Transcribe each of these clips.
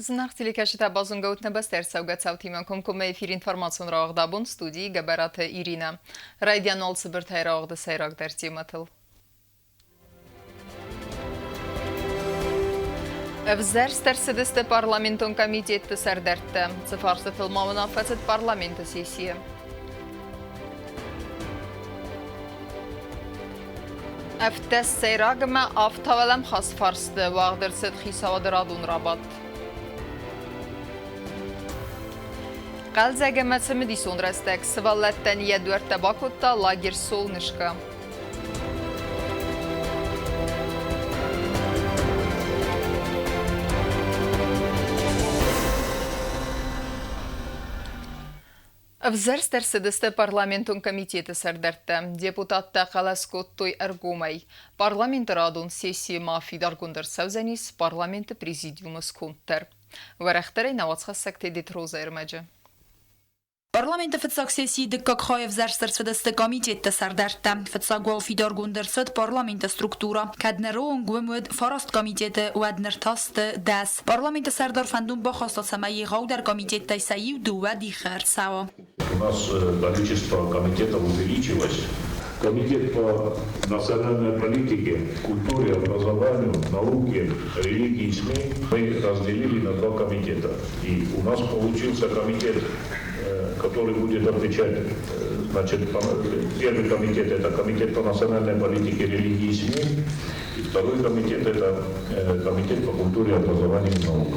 Зынаргъ телекӕсджытӕ, базонгӕ нӕ бӕстӕ ӕрцӕугӕ цаутимӕ комкоммӕ эфир информацион рауагъд абон студийы Гӕбӕраты Иринӕ. Райдиан уал цыбыртӕй рауагъды сӕйрагдӕр темӕтыл. Ӕвзӕрст ӕрцыдысты парламентон комитетты сӕрдӕрттӕ. Цы фарстытыл ма уынаффӕ цыд парламенты сессийы? Ӕфтӕс сӕйраг ӕмӕ авто-уӕлӕмхас фарсты уагъд ӕрцыд хицауады радон рабадт. Хъӕлдзӕг ӕмӕ цымыдисон рӕстӕг сывӕллӕттӕн йӕ дуӕрттӕ бакодта лагерь «Солнышко». Ӕвзӕрст ӕрцыдысты парламентон комитеты сӕрдӕрттӕ. Депутаттӕ хъӕлӕс кодтой ӕргомӕй. Парламенты радон сессийы ма фидаргонд ӕрцӕудзӕнис парламенты президиумы сконд дӕр. Уӕрӕхдӕрӕй нӕ уацхӕссӕг Тедеты Роза ӕрмӕджы. Парламенты фыццаг сессийы дыккаг хай ӕвзӕрст ӕрцыдысты комитетты сӕрдӕрттӕ. Фыццаг уал фидаргонд ӕрцыд парламенты структурӕ. Кӕд ныры онг уым уыд фараст комитеты, уӕд ныр та сты дӕс. Парламенты сӕрдар фӕндон бахаста, цӕмӕй егъаудӕр комитеттӕй сӕ иу дыууӕ дихы ӕрцӕуа. У нас количество комитетов увеличилось. Комитет по национальной политике, культуре, образованию, науке, религии и СМИ мы разделили на два комитета. И у нас получился комитет, который будет отвечать, значит, первый комитет – это комитет по национальной политике, религии и СМИ, и второй комитет – это комитет по культуре, образованию и науке.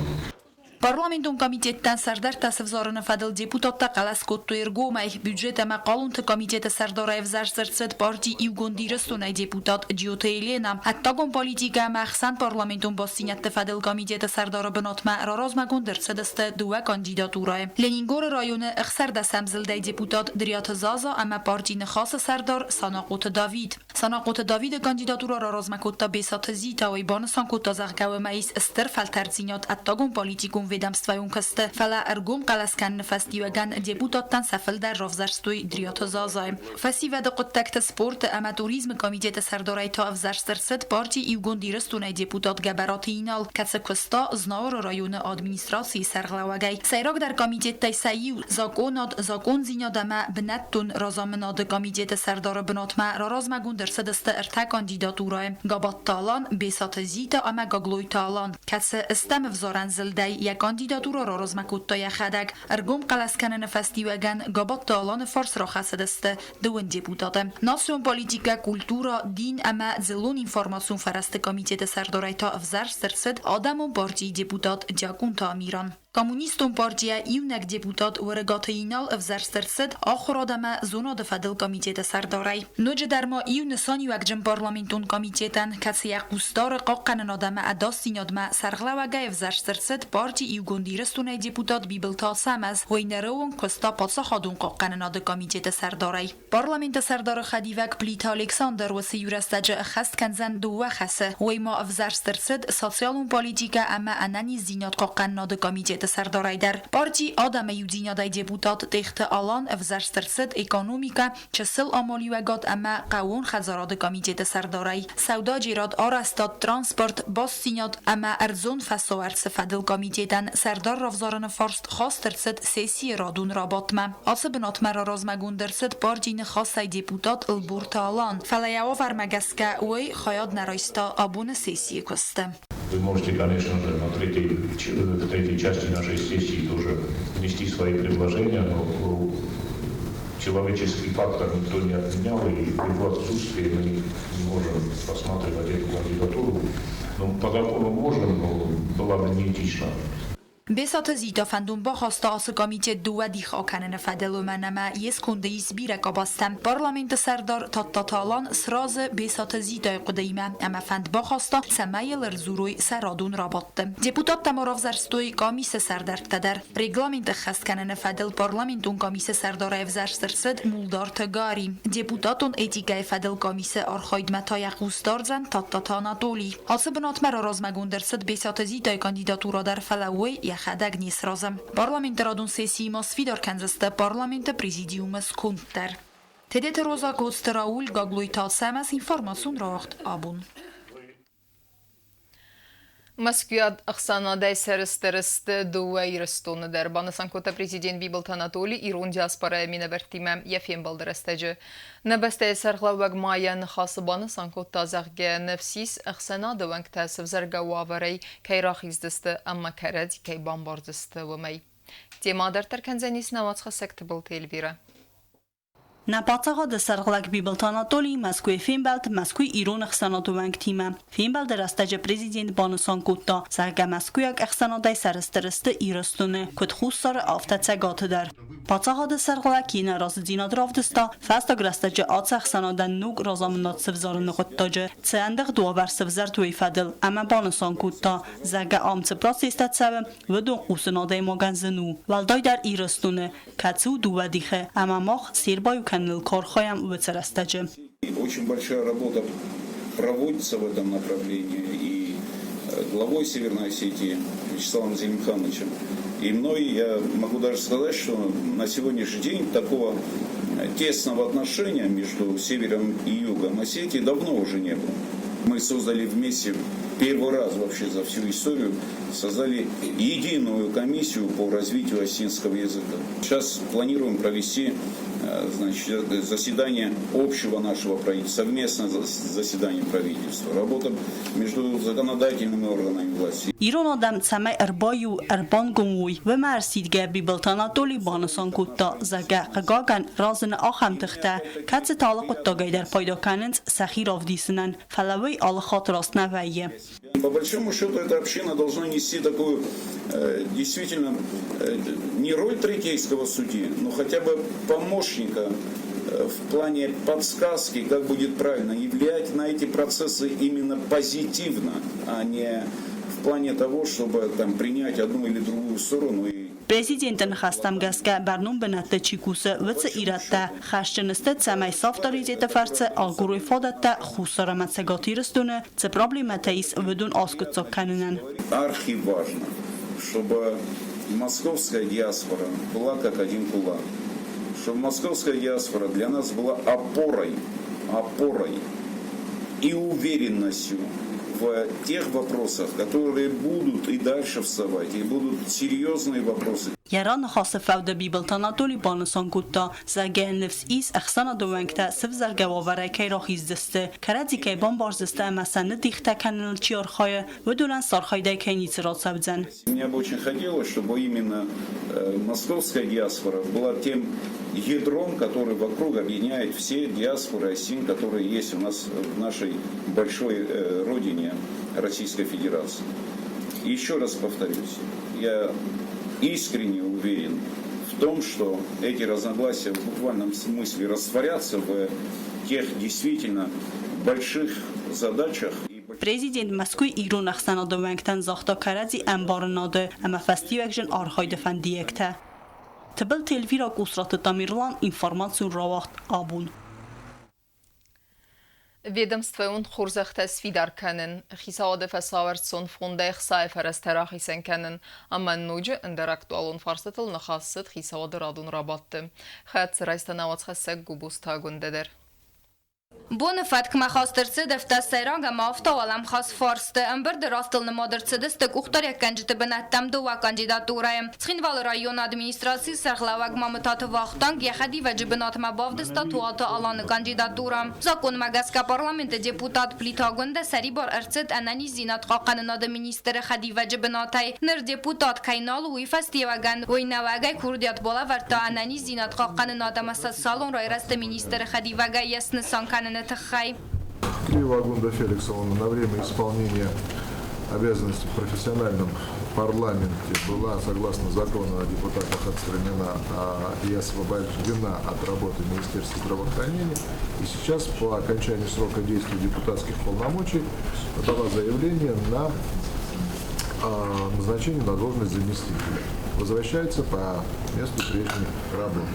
Парламентон комитеттӕн сӕрдӕрттӕ сывзарыны фӕдыл депутаттӕ хъӕлӕс кодтой ӕргомӕй. Бюджет ӕмӕ хъалонты комитеты сӕрдарӕй ӕвзӕрст ӕрцыд парти Иугонд Ирыстон-ӕй депутат Джиоты Елена. Ӕддагон политикӕ ӕмӕ ӕхсӕнпарламентон бастдзинӕдты фӕдыл комитеты сӕрдары бынатмӕ раразмӕгонд ӕрцыдысты дыууӕ кандидатурӕйы. Ленингоры районы ӕхсӕрдӕсӕм зылдӕй депутат Дриаты Заза ӕмӕ парти Ныхасы сӕрдар Санахъоты Давид. Санахъоты Давиды кандидатурӕ раразмӕ кодта Бесаты Зита, уый банысан кодта, зӕгъгӕ, уымӕ ис стыр фӕлтӕрддзинад ӕддагон политикон ведомствӕйон куысты, фӕлӕ ӕргом хъӕлӕс кӕныны фӕстиуӕгӕн депутаттӕн сӕ фылдӕр равзӕрстой Дриаты Зазайы. Фӕсивӕды хъуыддӕгты, спорты ӕмӕ туризмы комитеты сӕрдарӕй та ӕвзӕрст ӕрцыд парти Иугонд Ирыстон-ӕй депутат Гӕбӕраты Инал, кӕцы куыста Знауыры районы администрацийы сӕргълӕууӕгӕй. Сӕйрагдӕр комитеттӕй сӕ иу, Закъонад, закъондзинад ӕмӕ бынӕттон разамынады комитеты сӕрдары бынатмӕ раразмӕгонд ӕрцыдысты ӕртӕ кандидатурӕйы: Габатты Алан, Бесаты Зита ӕмӕ Гаглойты Алан, кӕцы стӕм ӕвзарӕн зылдӕй йӕ кандидатурӕ раразмӕ кодта йӕхӕдӕг. Ӕргом хъӕлӕс кӕныны фӕстиуӕгӕн Габатты Аланы фарс рахӕцыдысты дыууын депутаты. Национ политикӕ, культурӕ, дин ӕмӕ дзыллон информацион фӕрӕзты комитеты сӕрдарӕй та ӕвзӕрст ӕрцыд Адӕмон партийы депутат Диакъонты Амиран. Коммунистон партийӕ иунӕг депутат Уӕрӕгаты Инал ӕвзӕрст ӕрцыд ахуырад ӕмӕ зонады фӕдыл комитеты сӕрдарӕй. Ноджыдӕр ма иу нысаниуӕгджын парламентон комитетӕн, кӕцы йӕ хъус дары хъахъхъӕнынад ӕмӕ ӕдасдзинадмӕ, сӕргълӕууӕгӕй ӕвзӕрст ӕрцыд парти Иугонд Ирыстон-ӕй депутат Бибылты Ацӕмӕз, уый ныры онг куыста паддзахадон хъахъхъӕнынады комитеты сӕрдарӕй. Парламенты сӕрдары хӕдивӕг Плиты Александр уыцы иурӕстӕджы ӕххӕст кӕндзӕн дыууӕ хӕсы. Уый ма ӕвзӕрст ӕрцыд социалон политикӕ ӕмӕ ӕнӕниздзинад хъахъхъӕнынады комитеты сӕрдарӕй дӕр. Парти Адӕмы иудзинад-ӕй депутат Тъехты Алан ӕвзӕрст ӕрцыд экономикӕ, чысыл амалиуӕгад ӕмӕ хъӕууон хӕдзарады комитеты сӕрдарӕй. Сӕудӕджерад, арӕзтад, транспорт, бастдзинад ӕмӕ ӕрдзон фӕсауӕрцы фӕдыл комитетӕн сӕрдар равзарыны фарст хаст ӕрцыд сессийы радон рабадтмӕ. Ацы бынатмӕ раразмӕгонд ӕрцыд партийы Ныхасӕй депутат Ӕлборты Алан, фӕлӕ йӕ уавӕрмӕ гӕсгӕ уый хайад нӕ райста абоны сессийы куысты. Вы можете, конечно же, на третьей, в третьей части нашей сессии тоже внести свои предложения, но человеческий фактор никто не отменял, и в его отсутствии мы не можем рассматривать эту кандидатуру. Ну, по закону можем, но было бы неэтично. Бесаты Зита фӕндон бахаста ацы комитет дыууӕ дих акӕныны фӕдыл, уымӕн ӕмӕ йе сконды ис бирӕ къабӕзтӕ. Парламенты сӕрдар Тадтаты Алан сразы Бесаты Зитайы хъуыдыимӕ ӕмӕ фӕнд бахаста, цӕмӕй йыл ӕрдзурой сӕ радон рабадты. Депутаттӕ ма равзӕрстой къамисы сӕрдӕрттӕ дӕр. Регламент ӕххӕст кӕныны фӕдыл парламентон къамисы сӕрдарӕй ӕвзӕрст ӕрцыд Мулдарты Гарри. Депутатон этикӕйы фӕдыл къамисы архайдмӕ та йӕ хъус дардзӕн Тадтаты Анатолий. Ацы бынатмӕ раразмӕгонд ӕрцыд Бесаты Зитайы кандидатурӕ дӕр, фӕлӕ уый йӕхӕдӕг не сразы. Парламенты радон сессийы ма сфидар кӕндзысты парламенты президиумы сконд дӕр. Тедеты Роза, Коцты Рауль, Гаглойты Ацӕмӕз, информацион рауагъд абон. Мӕскуыйаг ӕхсӕнадӕй сӕрыстыр сты дыууӕ Ирыстоны дӕр, банысан кодта президент Бибылты Анатоли ирон диаспорӕйы минӕвӕрттимӕ йӕ фембӕлды рӕстӕджы. Нӕ бӕстӕйы сӕргълӕууӕг ма йӕ ныхасы банысан кодта, зӕгъгӕ, ныфс ис, ӕхсӕнады уӕнгтӕ сӕвзӕргӕ уавӕрӕй кӕй рахиздзысты ӕмӕ кӕрӕдзи кӕй бамбардзысты, уымӕй. Темӕ адарддӕр кӕндзӕнис нӕ уацхӕссӕг Тыбылты Эльвирӕ. Нӕ паддзахады сӕргълӕг Бибылты Анатолий Мӕскуыйы фембӕлд Мӕскуыйы ирон ӕхсӕнады уӕнгтимӕ. Фембӕлды рӕстӕджы президент банысан кодта, зӕгъгӕ, мӕскуыйаг ӕхсӕнадӕй сӕрыстыр сты Ирыстоны, куыд Хуссары, афтӕ Цӕгаты дӕр. Паддзахады сӕргълӕг йе нӕразыдзинад равдыста, фӕстаг рӕстӕджы ацы ӕхсӕнадӕн ног разамынад сывзарыны хъуыддаджы цы ӕндыгъд уавӕр сывзӕрд, уый фӕдыл ӕмӕ банысан кодта, зӕгъгӕ, ам цы процесстӕ цӕуы, уыдон хъусын адӕймагӕн зын у, уӕлдайдӕр Ирыстоны, кӕцы у дыууӕ дихы, ӕмӕ мах се рбаиу кӕныныл куы архайӕм уыцы рӕстӕджы. Очень большая работа проводится в этом направлении и главой Северной Осетии Вячеславом Зелимхановичем. И мной я могу даже сказать, что на сегодняшний день такого тесного отношения между севером и югом Осетии давно уже не было. Мы создали вместе первый раз вообще за всю историю создали единую комиссию по развитию осетинского языка. Сейчас планируем провести, значит, заседание общего нашего правительства, совместное заседание правительства, работа между законодательными органами власти. Ирон адӕм цӕмӕй ӕрбаиу, ӕрбангом уой, уымӕ ӕрсидгӕ Бибылты Анатоли банысан кодта, зӕгъгӕ, хъыгагӕн, разыны ахӕм тыхтӕ, кӕцытӕ алы хъуыддагӕй дӕр пайда кӕнынц сӕхи равдисынӕн, фӕлӕ уый алы хатт раст нӕ вӕййы. По большому счету, эта община должна нести такую действительно не роль третейского судьи, но хотя бы помощника в плане подсказки, как будет правильно, и влиять на эти процессы именно позитивно, а не в плане того, чтобы там принять одну или другую сторону. И Президенты ныхӕстӕм гӕсгӕ бӕрнон бынӕтты чи кусы, уыцы ирӕттӕ хӕсджын сты, цӕмӕй сӕ авторитеты фӕрцы агурой фадӕттӕ Хуссар ӕмӕ Цӕгат Ирыстоны цы проблемӕтӕ ис, уыдон аскъуыддзаг кӕнынӕн. Архиважно, чтобы московская диаспора была как один кулак, чтобы московская диаспора для нас была опорой, опорой и уверенностью в тех вопросах, которые будут и дальше вставать, и будут серьезные вопросы. Йӕ раныхасы фӕуды Бибылты Анатоли банысан кодта, зӕгъгӕ, ныфс ис, ӕхсӕнады уӕнгтӕ сывзӕргӕ уавӕрӕй кӕй рахиздзысты, кӕрӕдзи кӕй бамбардзысты ӕмӕ сӕ ныддихтӕ кӕныныл чи архайы, уыдонӕн сӕ архайдӕй кӕй ницы рацӕудзӕн. Мне бы очень хотелось, чтобы именно московская диаспора была тем ядром, который вокруг объединяет все диаспоры осетин, которые есть у нас в нашей большой родине Российской Федерации. Еще раз повторюсь, я искренне уверен в том, что эти разногласия в буквальном смысле растворятся в тех действительно больших задачах. Президент Мӕскуыйы ирон ӕхсӕнады уӕнгтӕн загъта кӕрӕдзи ӕмбарынады ӕмӕ фӕстиуӕгджын архайды фӕндиӕгтӕ. Тыбылты Эльвира, Къусраты Тамерлан, информацион рауагъд Абон. Ведомствӕйон хорзӕхтӕ сфидар кӕнын, хицауады фӕсауӕрцон фондӕй ӕхцайы фӕрӕзтӕ рахицӕн кӕнын ӕмӕ ноджы ӕндӕр актуалон фарстытыл ныхас цыд хицауады радон рабадты. Хӕццӕ райста науӕдзхӕссӕг Губозты Агуындӕ дӕр. Боны фӕткмӕ хаст ӕрцыд ӕфтӕ сӕйраг ӕмӕ афтӕ уӕлӕмхас фарсты. Ӕмбырды растыл нымад ӕрцыдысты къухдариуӕггӕнджыты бынӕттӕм дыууӕ кандидатурӕйы. Цхинвалы районы администрацийы сӕргълӕууӕг Мамытаты Вахтанг йӕ хӕдивӕджы бынатмӕ бавдыста Туаты Аланы кандидатурӕ. Закъонмӕ гӕсгӕ парламенты депутат Плиты Агуындӕ сӕрибар ӕрцыд ӕнӕниздзинад хъахъхъӕнынады министры хӕдивӕджы бынатӕй. Ныр депутат кӕй нал у, уый фӕстиуӕгӕн уый нӕуӕгӕй курдиат балӕвӕрдта ӕнӕниздзинад хъахъхъӕнынад ӕмӕ социалон райрӕзты министры хӕдивӕгӕй йӕ снысан кӕныны тыххӕй. Киреева Агунда Феликсовна на время исполнения обязанностей в профессиональном парламенте была, согласно закону о депутатах, отстранена и освобождена от работы Министерства здравоохранения. И сейчас по окончании срока действия депутатских полномочий подала заявление на назначение на должность заместителя. Возвращается по месту прежней работы.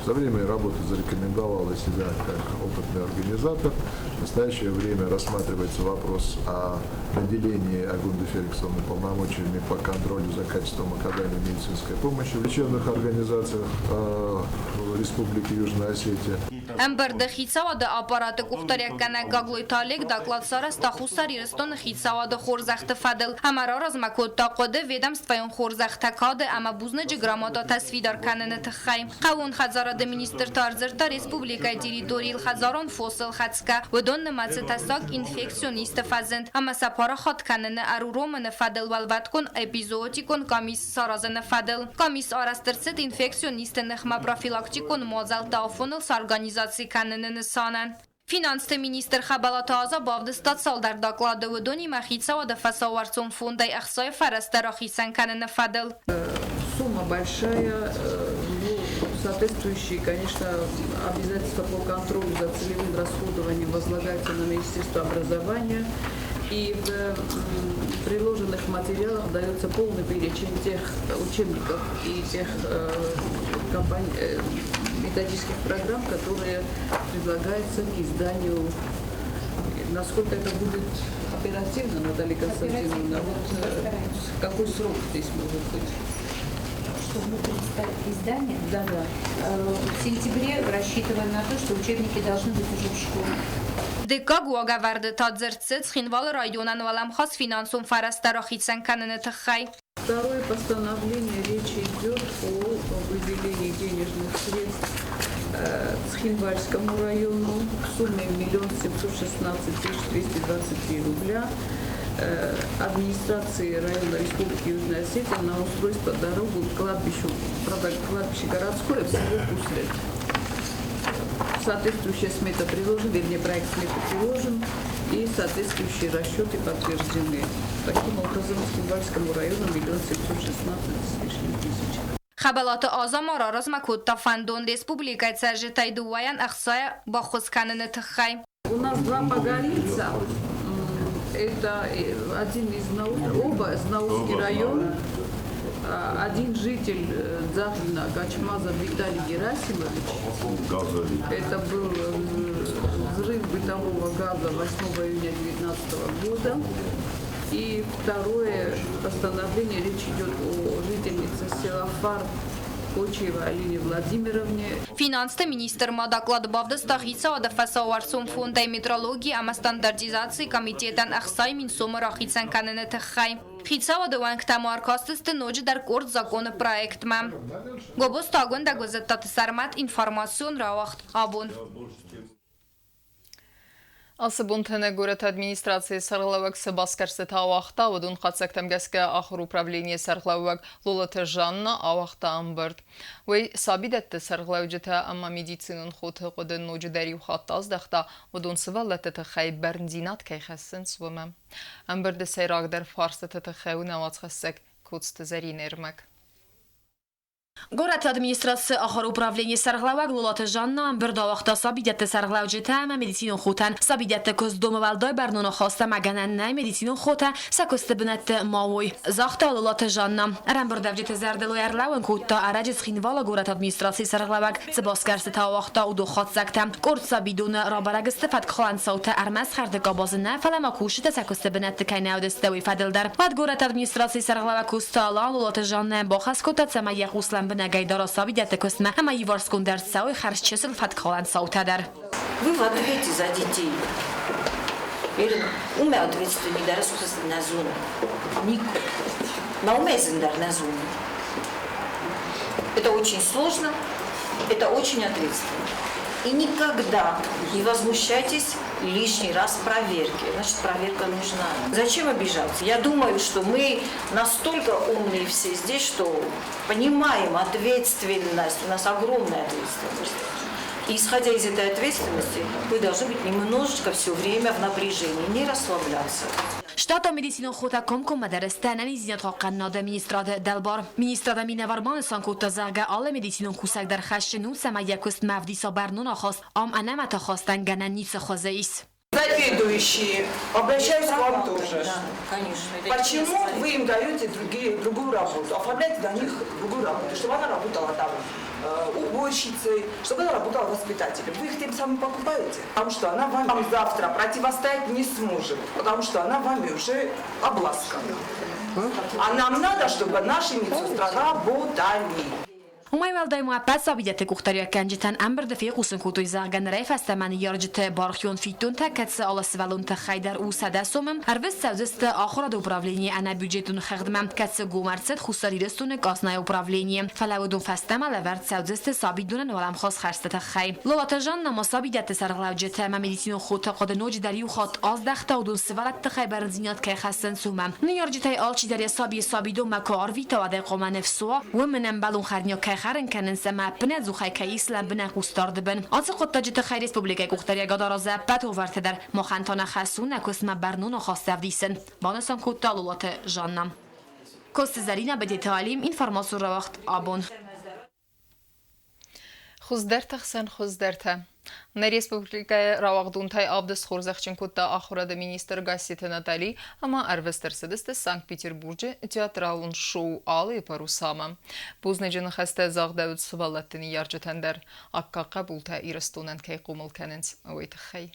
За время работы зарекомендовала себя как опытный организатор, В настоящее время рассматривается вопрос о наделении Агунды Феликсовны полномочиями по контролю за качеством оказания медицинской помощи в лечебных организациях Республики Южная Осетия. Ӕмбырды хицауады аппараты къухдариуӕггӕнӕг Гаглойты Олег доклад сарӕзта Хуссар Ирыстоны хицауады хорзӕхты фӕдыл ӕмӕ раразмӕ кодта хъуыды ведомствӕйон хорзӕхтӕ кады ӕмӕ бузныджы грамотатӕ сфидар кӕныны тыххӕй. Хъӕууон хӕдзарады министр та ӕрдзырдта республикӕйы территорийыл хӕдзарон фосыл хӕцгӕ, уыдон нымӕцы тӕссаг инфекцион низты фӕзынд ӕмӕ сӕ парахат кӕныны ӕруромыны фӕдыл уӕлвӕткон эпизоотикон къамис саразыны фӕдыл. Къамис арӕзт ӕрцыд инфекцион низты ныхмӕ профилактикон мадзӕлттӕ афоныл сорганизаци кӕныны нысанӕн. Финансты министр Хӕбӕлаты Аза бавдыста цалдӕр доклады, уыдонимӕ хицауады фӕсауӕрцон фондӕй ӕхцайы фӕрӕзтӕ рахицӕн кӕныны фӕдыл. Сумма большая, ну, соответствующие, конечно, обязательства по контролю за целевым расходованием возлагаются на Министерство образования. И в приложенных материалах дается полный перечень тех учебников и тех методических программ, которые предлагаются к изданию. Насколько это будет оперативно, Наталья Константиновна, вот какой срок здесь может быть? Чтобы представить издание? Да, да. В сентябре рассчитываем на то, что учебники должны быть уже в школе. Дыккаг уагӕвӕрды та дзырд цыд Цхинвалы районӕн уӕлӕмхас финансон фӕрӕзтӕ рахицӕн кӕныны тыххӕй. Второе постановление, речь идет о выделении денежных средств Цхинвальскому району в сумме 1 716 223 рубля администрации района Республики Южная Осетия на устройство дорогу к кладбищу, правда, кладбище городское в село Куслет. Соответствующая смета приложена, вернее, проект сметы приложен, и соответствующие расчеты подтверждены. Таким образом, Цхинвальскому району 1 716 с лишним тысяч. Хӕбӕлаты Аза ма раразмӕ кодта фӕндон республикӕйы цӕрджытӕй дыууӕйӕн ӕхцайӕ баххуыс кӕныны тыххӕй. У нас два погорельца. Это один из оба Знаурский район. Один житель Дзатлина Гачмазов Виталий Герасимович. Это был взрыв бытового газа 8 июня 2019 года. И второе постановление, речь идет о жительнице села Фар Кочиева Алине Владимировне. Финансты министр ма доклад бавдыста хицауады фӕсауӕрцон фондӕй метрологи ӕмӕ стандартизацийы комитетӕн 60 000 сомы рахицӕн кӕныны тыххӕй. Хицауады уӕнгтӕ ма ӕркастысты ноджыдӕр къорд законы проектмӕ. Гобозты Агуындӕ, Гуыззыттаты Сӕрмӕт, информацион рауагъд «Абон». Ацы бонты нӕ горӕты администрацийы сӕргълӕууӕг цы басгӕрстытӕ ауагъта, уыдон хатдзӕгтӕм гӕсгӕ ахуыры управленийы сӕргълӕууӕг Лолаты Жанна ауагъта ӕмбырд. Уый сабидӕтты сӕргълӕуджытӕ ӕмӕ медицинон хоты хъуыды ноджыдӕр иу хатт аздӕхта, уыдон сывӕллӕтты тыххӕй бӕрндзинад кӕй хӕссынц, уымӕ. Ӕмбырды сӕйрагдӕр фарстыты тыххӕй у нӕ уацхӕссӕг Коцты Зӕринӕ ӕрмӕг. Горӕты администрацийы ахуыры управленийы сӕргълӕууӕг Лолаты Жанна ӕмбырд ауагъта сабидӕтты сӕргълӕуджытӕ ӕмӕ медицинон хотӕн. Сабидӕтты куыст домы уӕлдай бӕрнон ахаст ӕмӕ гӕнӕн нӕй медицинон хотӕ сӕ куысты бынӕтты ма уой, загъта Лолаты Жанна. Ӕрӕмбырдуӕвджыты зӕрдыл ӕрлӕууын кодта ӕрӕджы Цхинвалы горӕты администрацийы сӕргълӕууӕг цы басгӕрстытӕ ауагъта, уыдон хатдзӕгтӕ. Къорд сабидоны рабӕрӕг сты фӕткхалӕн цаутӕ ӕрмӕст хӕрды къабазы нӕ, фӕлӕ ма кусджытӕ сӕ куысты бынӕтты кӕй нӕ уыдысты, уый фӕдыл дӕр. Уӕд горӕты администрацийы сӕргълӕууӕг Коцты Алан Лолаты Жаннӕ бахӕс кодта, цӕмӕй йӕ хъус лӕмбынӕгӕй дара сабидӕтты куыстмӕ ӕмӕ иуварсгонд ӕрцӕуой хӕрзчысыл фӕткхалӕн цаутӕ дӕр. Вы в ответе за детей. Верно? Уымӕ ответственный дӕр нӕ зоны. Никуы. На уымӕй зындӕр нӕ зоны. Это очень сложно, это очень ответственно. И никогда не возмущайтесь лишний раз проверке. Значит, проверка нужна. Зачем обижаться? Я думаю, что мы настолько умные все здесь, что понимаем ответственность. У нас огромная ответственность. И исходя из этой ответственности, вы должны быть немножечко все время в напряжении, не расслабляться. Штатон медицинон хотӕ комкоммӕ дӕр сты ӕнӕниздзинад хъахъхъӕнынады министрады дӕлбар. Министрады минӕвар банысан кодта, зӕгъгӕ, алы медицинон кусӕг дӕр хӕсджын у, цӕмӕй йӕ куыстмӕ ӕвдиса бӕрнон ахаст, ам ӕнӕмӕт ахастӕн гӕнӕн ницы хуызы ис. Заведующие, обращаюсь к вам тоже. Да, конечно. Это Почему вы им даете другие, другую работу? Оформляйте на них другую работу, чтобы она работала там уборщицей, чтобы она работала воспитателем. Вы их тем самым покупаете, потому что она вам завтра противостоять не сможет, потому что она вами уже обласкана. А нам надо, чтобы наши медсестры работали. Уымӕй уӕлдай ма ӕппӕт сабидӕтты къухдариуӕггӕнджытӕн ӕмбырды фехъусын кодтой, зӕгъгӕ, нырӕй фӕстӕмӕ ныййарджыты бархион фиддонтӕ, кӕд сӕ алы сывӕллоны тыххӕй дӕр у 100 сомы, ӕрвыст цӕудзысты ахуырады управленийы ӕнӕбюджетон хыгъдмӕ, кӕцы гом ӕрцыд Хуссар Ирыстоны къазнайы управленийы, фӕлӕ уыдон фӕстӕмӕ лӕвӕрд цӕудзысты сабидонӕн уӕлӕмхас хӕрдзты тыххӕй. Лолаты Жанна ма сабидӕтты сӕргълӕуджытӕ ӕмӕ медицинон хоты хъуыды ноджыдӕр иу хатт аздӕхта, уыдон сывӕллӕтты тыххӕй бӕрндзинад кӕй хӕссынц, уымӕ. Ныййарджытӕй алчидӕр йӕ сабийы сабидонмӕ куы арвита, уӕд ӕй хъуамӕ ныфс уа, уым ын ӕмбӕлон хӕринаг кӕй хӕрын кӕнынц ӕмӕ ӕппынӕдзухӕй кӕй ис лӕмбынӕг хъусдарды бын. Ацы хъуыддаджы тыххӕй республикӕйы къухдариуӕгад аразы ӕппӕт уавӕртӕ дӕр. Махӕн та нӕ хӕс у нӕ куыстмӕ бӕрнон ахаст ӕвдисын, банысан кодта Лолаты Жанна. Коцты Зӕринӕ, Бедеты Алим, информацион рауагъд Абон. Хуыздӕрты хсӕн хуыздӕртӕ. Нӕ республикӕйы рауагъдонтӕй авды схорзӕхджын кодта ахуырады министр Гасситы Натали ӕмӕ ӕрвыст ӕрцыдысты Санкт-Петербурджы театралон шоу «Алые паруса»-мӕ. Бузныджы ныхӕстӕ загъдӕуыд сывӕллӕтты ныййарджытӕн дӕр, аккаг хъӕбултӕ Ирыстонӕн кӕй хъомыл кӕнынц, уый тыххӕй.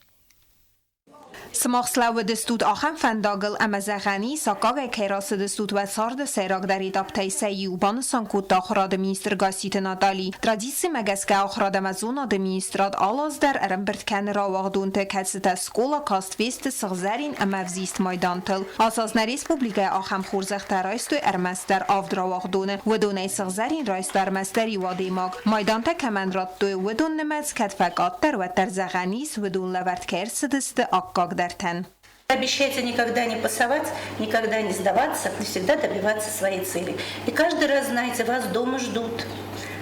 Сымах слӕууыдыстут ахӕм фӕндагыл, ӕмӕ зӕгъӕн ис, аккагӕй кӕй рацыдыстут уӕ царды сӕйрагдӕр этаптӕй сӕ иу, банысан кодта ахуырады министр Гасситы Натали. Традицимӕ гӕсгӕ ахуырад ӕмӕ зонады министрад алы аз дӕр ӕрӕмбырд кӕны рауагъдонты, кӕцытӕ скъола каст фесты сыгъзӕрин ӕмӕ ӕвзист майдантыл. Ацы аз нӕ республикӕйы ахӕм хорзӕхтӕ райстой ӕрмӕстдӕр авд рауагъдоны. Уыдонӕй сыгъзӕрин райста ӕрмӕстдӕр иу адӕймаг. Майдантӕ кӕмӕн радтой, уыдон нымӕц кӕд фӕкъаддӕр, уӕддӕр зӕгъӕн ис, уыдон лӕвӕрд кӕй ӕрцыдысты аккагдӕртӕн. Обещайте никогда не пасовать, никогда не сдаваться, всегда добиваться своей цели. И каждый раз, знаете, вас дома ждут.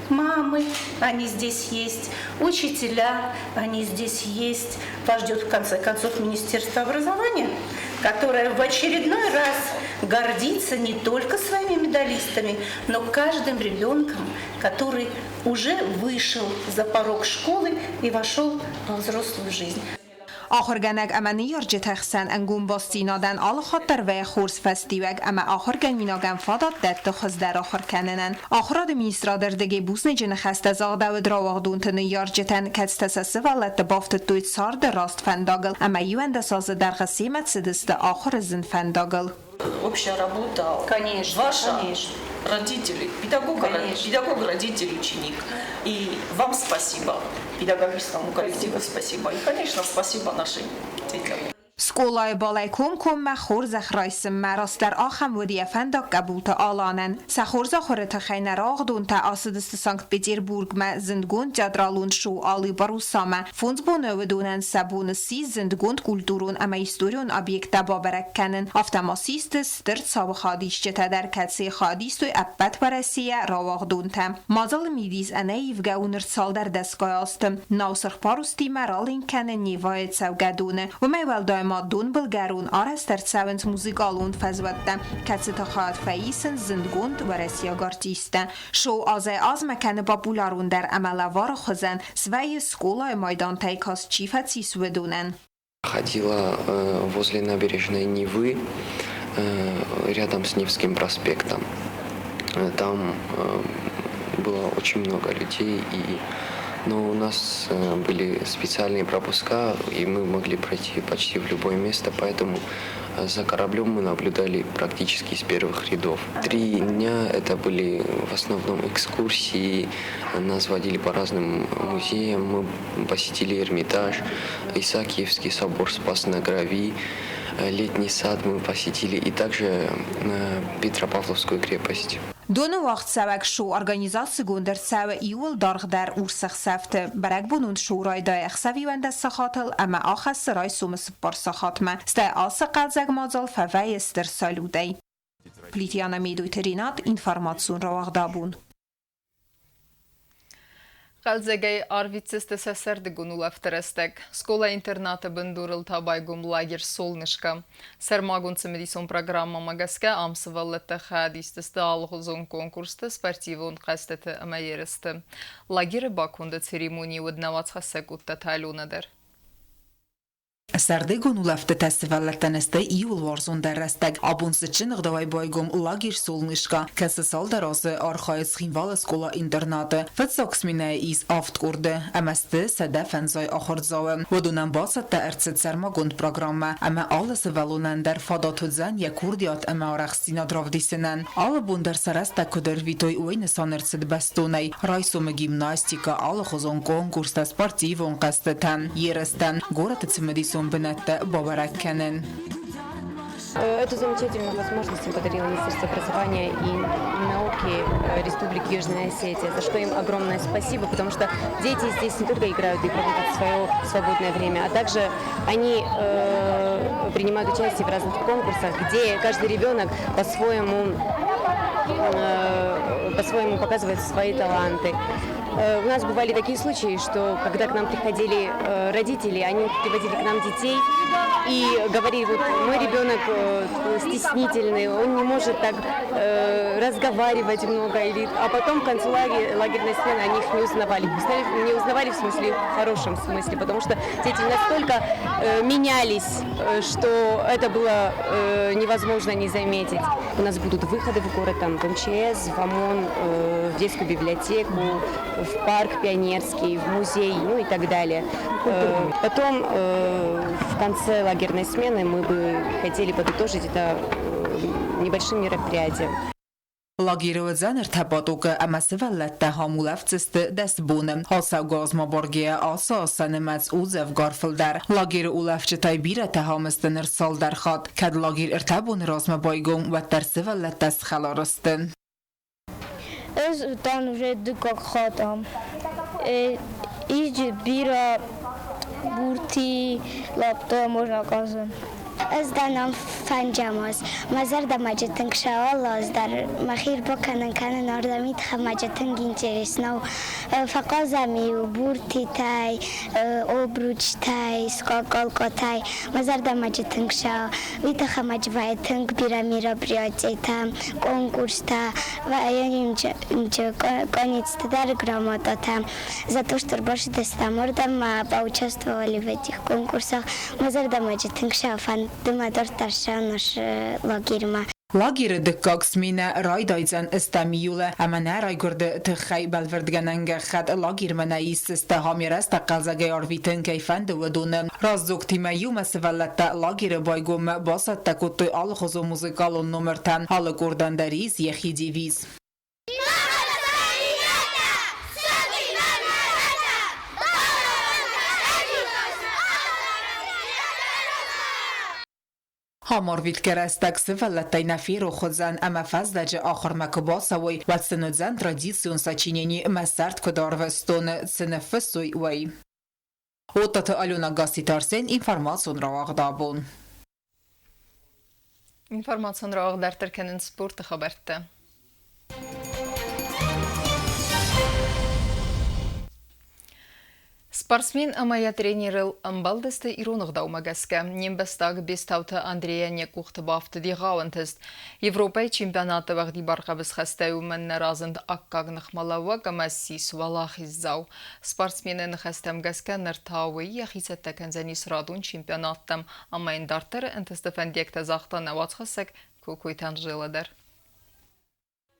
Мамы, они здесь есть, учителя, они здесь есть. Вас ждет, в конце концов, Министерство образования, которое в очередной раз гордится не только своими медалистами, но каждым ребенком, который уже вышел за порог школы и вошел во взрослую жизнь. Ахуыргӕнӕг ӕмӕ ныййарджыты хсӕн ӕнгом бастдзинадӕн алы хатт дӕр вӕййы хорз фӕстиуӕг ӕмӕ ахуыргӕнинагӕн фадат дӕтты хуыздӕр ахуыр кӕнынӕн. Ахуырады министрады рдыгӕй бузныджы ныхӕстӕ загъдӕуыд рауагъдонты ныййарджытӕн, кӕцытӕ сӕ сывӕллӕтты бафтыдтой царды раст фӕндагыл ӕмӕ 11 азы дӕргъы семӕ цыдысты ахуыры зын фӕндагыл. Общая работа Конечно, ваша, конечно. родители, педагог, Конечно. педагог, родитель, ученик. И вам спасибо, педагогическому коллективу спасибо. И, конечно, спасибо нашим детям. Скъолайы балӕй комкоммӕ хорзӕх райсынмӕ растдӕр ахӕм уыд йӕ фӕндаг Къӕбулты Аланӕн. Сӕ хорз ахуыры тыххӕй нӕ рауагъдонтӕ ацыдысты Санкт-Петербургмӕ зындгонд театралон шоу «Алые паруса»-мӕ. Фондз боны уыдонӕн сӕ бон сси зындгонд культурон ӕмӕ историон объекттӕ бабӕрӕг кӕнын. Афтӕ ма систы стыр цауы хайадисджытӕ дӕр, кӕцыйы хайад истой ӕппӕт Уӕрӕсейӕ рауагъдонтӕ. Мадзалы мидис ӕнӕивгӕ у ныр цалдӕр дӕсгай азты. Нау сырх парустимӕ раленк кӕны Невайы цӕугӕдоны. Уымӕй уӕлдай ма донбылгӕрон арӕзт ӕрцӕуынц музыкалон фӕзуӕттӕ, кӕцыты хайад фӕисынц зындгонд уӕрӕсейаг артисттӕ. Шоу азӕй-азмӕ кӕны популярондӕр ӕмӕ лӕвары хуызӕн, свӕййы скъолайы майдантӕй каст чи фӕцис, уыдонӕн. Ходила возле набережной Невы, рядом с Невским проспектом. Там было очень много людей, и но у нас были специальные пропуска, и мы могли пройти почти в любое место, поэтому за кораблем мы наблюдали практически с первых рядов. 3 дня это были в основном экскурсии, нас водили по разным музеям, мы посетили Эрмитаж, Исаакиевский собор Спас на Грави, летний сад мы посетили и также Петропавловскую крепость. Доны уагъдцӕуӕг шоу организацигонд ӕрцӕуы иууыл даргъдӕр урс ӕхсӕвты. Бӕрӕгбонон шоу райдайы ӕхсӕв 11 сахатыл ӕмӕ ахӕссы райсомы 4 сахатмӕ. Стӕй ацы хъӕлдзӕг мадзал фӕвӕййы стыр салютӕй. Плитиана Медойты Ренат, информацион рауагъд Абон. Хъӕлдзӕгӕй арвитдзысты сӕ сӕрдыгон улӕфты рӕстӕг. Скъола-интернаты бындурыл та байгом лагерь «Солнышко». Сӕрмагонд цымыдисон программӕмӕ гӕсгӕ ам сывӕллӕттӕ хайад исдзысты алыгъуызон конкурсты, спортивон хъӕзтыты ӕмӕ ерысты. Лагеры баконды церемонийы уыд нӕ уацхӕссӕг Уттаты Алена дӕр. Сӕрдыгон улӕфтытӕ сывӕллӕттӕн сты иууыл уарзондӕр рӕстӕг. Абон цытджын ӕгъдауӕй байгом лагерь Солнышко, кӕцы цалдӕр азы архайы Цхинвалы скъола-интернаты. Фыццаг сменӕйы ис авд къорды ӕмӕ сты 150 ахуырдзауы. Уыдонӕн бацӕттӕ ӕрцыд сӕрмагонд программӕ ӕмӕ алы сывӕллонӕн дӕр фадат уыдзӕн йӕ курдиат ӕмӕ арӕхстдзинад равдисынӕн. Алы бон дӕр сӕ рӕстӕг куыд ӕрвитой, уый нысан ӕрцыд бӕстонӕй. Райсомы гимнастикӕ, алыхуызон конкурстӕ, спортивон хъӕзтытӕ, ерыстӕ, горӕты цымыдисон бынӕттӕ бабӕрӕг кӕнын. Эту замечательную возможность им подарило Министерство образования и науки Республики Южная Осетия, за что им огромное спасибо, потому что дети здесь не только играют и проводят свое свободное время, а также они принимают участие в разных конкурсах, где каждый ребенок по-своему показывает свои таланты. У нас бывали такие случаи, что когда к нам приходили родители, они приводили к нам детей и говорили, вот мой ребенок стеснительный, он не может так разговаривать много, или, а потом к концу лагерной смены они их не узнавали. Не узнавали в смысле, в хорошем смысле, потому что дети настолько менялись, что это было невозможно не заметить. У нас будут выходы в город, там, в МЧС, в ОМОН, в детскую библиотеку, в парк пионерский, в музей, ну и так далее. Потом в конце лагерной смены мы бы хотели подытожить это небольшим мероприятием. Лагеры уыдзӕн ӕртӕ потокы ӕмӕ сывӕллӕттӕ ам улӕфдзысты 10 боны. Ацӕугӕ аз ма баргӕйӕ ацы аз сӕ нымӕц у дзӕвгар фылдӕр. Лагеры улӕфджытӕй бирӕтӕ ам сты ныр цалдӕр хатт. Кӕд лагерь ӕртӕ боны размӕ байгом, уӕддӕр сывӕллӕттӕ схӕлар сты. Ӕз уыдтӕн уже дыккаг хатт ам. Ис бирӕ бурти лаптӕ можно оказывать. Ӕз дӕн ам фӕнджӕм аз. Мӕ зӕрдӕмӕ тынг сӕуӕллы аз дӕр. Мӕхи ӕрбакӕнын кӕнын ардӕм итхӕмӕджы тынг интересно у. Фӕхъазӕм-иу буртитӕй, обручтӕй, скакалкъатӕй. Мӕ зӕрдӕмӕ тынг сӕ уый тыххӕй вӕййы тынг бирӕ мероприятийтӕ, конкурстӕ, вӕййы конецты дӕр грамотатӕ. За то, что ӕрбацыдыстӕм уырдӕм, поучаствовали в этих конкурсах. Мӕ зӕрдӕмӕ тынг сӕ фӕнды мӕ дарддӕр сӕ наш лагерьмӕ. Лагеры дыккаг сменӕ райдайдзӕн ӕстӕм июлы ӕмӕ нӕ райгуырды тыххӕй бӕлвырдгӕнӕн гӕххӕтт лагермӕ нӕ исдзысты ахӕм рӕстӕг хъӕлдзӕгӕй арвитын кӕй фӕнды, уыдоны. Раздзогтимӕ иумӕ сывӕллӕттӕ лагеры байгоммӕ бацӕттӕ кодтой алыхуызон музыкалон номыртӕ. Алы къордӕн дӕр ис йӕхи девиз. Хаморвитгӕ рӕстӕг сывӕллӕттӕй нӕ ферох уыдзӕн ӕмӕ фӕздӕджы ахуырмӕ куы бацӕуой, уӕд сын уыдзӕн традицион сочинени «Мӕ цард куыд арвыстон-ы цы ныффыссой, уый. Оттаты Алена Гасситы Арсен информацион рауагъд абон. Информацион рауагъд дарддӕр кӕнынц спорты хабӕрттӕ. Спортсмен ӕмӕ йӕ тренерыл ӕмбӕлдысты ирон ӕгъдаумӕ гӕсгӕ. Не мбӕстаг Бестауты Андрейӕн йӕ къухты бафтыд егъау ӕнтыст. Европӕйы чемпионаты уӕгъдибар хъӕбысхӕстӕй уымӕн нӕ разынд аккаг ныхмӕлӕууӕг ӕмӕ ссис уӕлахиздзау. Спортсмены ныхӕстӕм гӕсгӕ ныр та уый йӕхи цӕттӕ кӕндзӕнис радон чемпионаттӕм ӕмӕ йын дарддӕры ӕнтысты фӕндиӕгтӕ загъта нӕ уацхӕссӕг Кокойты Анжела дӕр.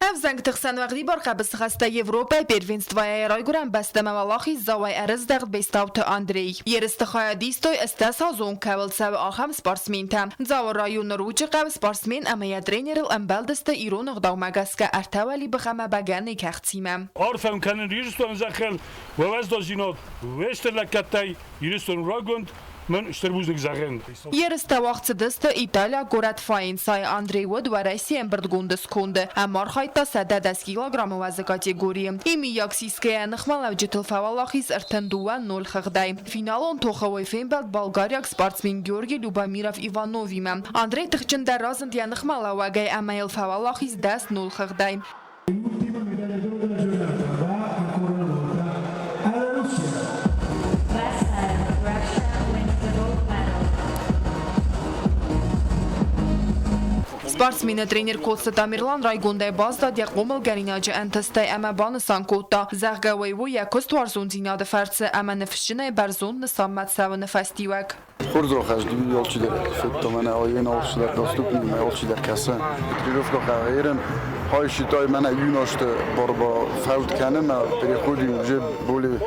Ӕвзӕнгты хсӕн уӕгъдибар хъӕбысхӕстӕ Европӕйы первенствойӕ райгуырӕн бӕстӕмӕ уӕлахиздзауӕй ӕрыздӕхт Бестауты Андрей. Ерысты хайад истой ӕстдӕсазон кӕуыл цӕуы, ахӕм спортсментӕ. Дзауы районы Ручъы хъӕуы спортсмен ӕмӕ йӕ тренерыл ӕмбӕлдысты ирон ӕгъдаумӕ гӕсгӕ ӕртӕ уӕлибых ӕмӕ бӕгӕныйы кӕхцимӕ. Арфӕ кӕнын Ирыстоны зӕххыл уӕ уӕздандзинад, уе стыр лӕггӕдтӕй Ирыстоны рагонд мын стыр бузныг зӕгъын. Ерыстӕ уагъд цыдысты италиаг горӕт Фаэнцайы. Андрей уыд Уӕрӕсейы ӕмбырдгонды сконды ӕмӕ архайдта 110 килограммы уӕзы категорийы. Имийаг сисгӕйӕ ныхмӕлӕуджытыл фӕуӕлахиз 32-0 хыгъдӕй. Финалон тохы уый фембӕлд болгариаг спортсмен Георгий Любомиров Ивановимӕ. Андрей тыхджындӕр разынд йӕ ныхмӕлӕууӕгӕй ӕмӕ йыл фӕуӕлахиз 10-0 хыгъдӕй. Спортсмены тренер Коцты Тамерлан райгондӕй баздад йӕ хъомылгӕнинаджы ӕнтыстӕй ӕмӕ банысан кодта, зӕгъгӕ, уый у йӕ куыстуарзондзинады фӕрцы ӕмӕ ныфсджынӕй бӕрзонд нысанмӕ цӕуыны фӕстиуӕг. Хорз охӕзд алчидӕр федта мӕнӕ ай алчидӕр доступный, мӕ алчидӕр кӕсы. Тренировка хӕрын, хай считай мӕнӕ юношты борьба фӕуд кӕны, мӕ переходим уже более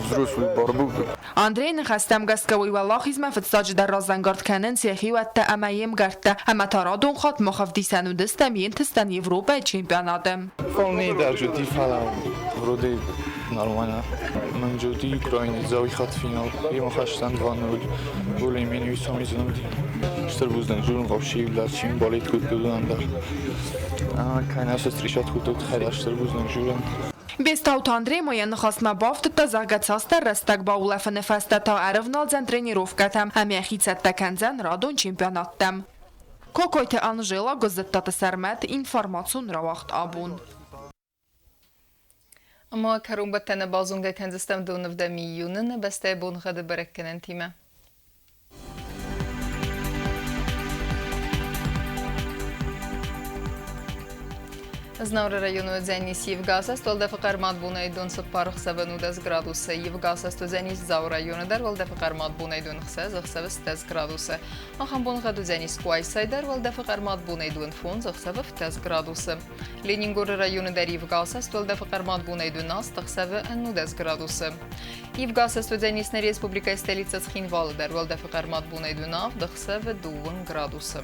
взрослую борьбу. Андрейы ныхӕстӕм гӕсгӕ уый уӕлахизмӕ фыццаджыдӕр разӕнгард кӕнынц йӕ хиуӕттӕ ӕмӕ йе мгӕрттӕ, ӕмӕ та радон хатт мах ӕвдисӕн уыдыстӕм йе нтыстӕн Европӕйы чемпионаты. Вполне даже фӕлӕ вроде нормально. Мын джуди Украины дзауи хатт финал. Има хастан 2-0. Более-менее весомый зануди. Стыр бузныг журн вообще лачин болит куд дӕр. Кайна встречат куд хайда стыр бузныг журн. Бестауты Андрей ма йӕ ныхасмӕ бафтыдта, зӕгъгӕ, цасдӕр рӕстӕг баулӕфыны фӕстӕ та ӕрӕвналдзӕн тренировкӕтӕм ӕмӕ йӕхи цӕттӕ кӕндзӕн радон чемпионаттӕм. Кокойты Анжела, Гуыззыттаты Сӕрмӕт, информацион рауагъд Абон. Ӕмӕ кӕронбӕттӕны базонгӕ кӕндзыстӕм донывдӕм июны нӕ бӕстӕйы боныгъӕды бӕрӕггӕнӕнтимӕ. Знауыры районы уыдзӕнис ивгӕсӕст, уӕлдӕфы хъӕрмад бонӕй дон 4 ӕхсӕвы 19 градусы. Ивгӕсӕст уыдзӕнис Дзауы районы дӕр, уӕлдӕфы хъӕрмад бонӕй дон 6 ӕхсӕвы 10 градусы. Ахӕм боныгъӕд уыдзӕнис Къуайсайы дӕр, уӕлдӕфы хъӕрмад бонӕй дон 5 ӕхсӕвы 10 градусы. Ленингоры районы дӕр ивгӕсӕст, уӕлдӕфы хъӕрмад бонӕй дон 8 ӕхсӕвы 19 градусы. Ивгӕсӕст уыдзӕнис нӕ республикӕйы столицӕ Цхинвалы дӕр, уӕлдӕфы хъӕрмад бонӕй дон 7 ӕхсӕвы 2 градусы.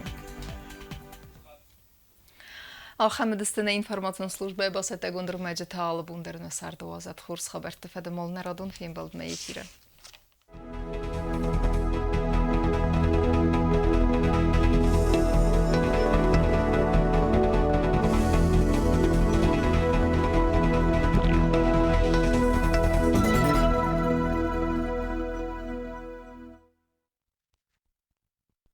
Ахӕм уыдысты нӕ информацион службӕйы бацӕттӕгонд ӕрмӕджытӕ алы бон дӕр нӕ царды уадзӕд хорз хабӕртты фӕдыл нӕ радон фембӕлдмӕ эфиры.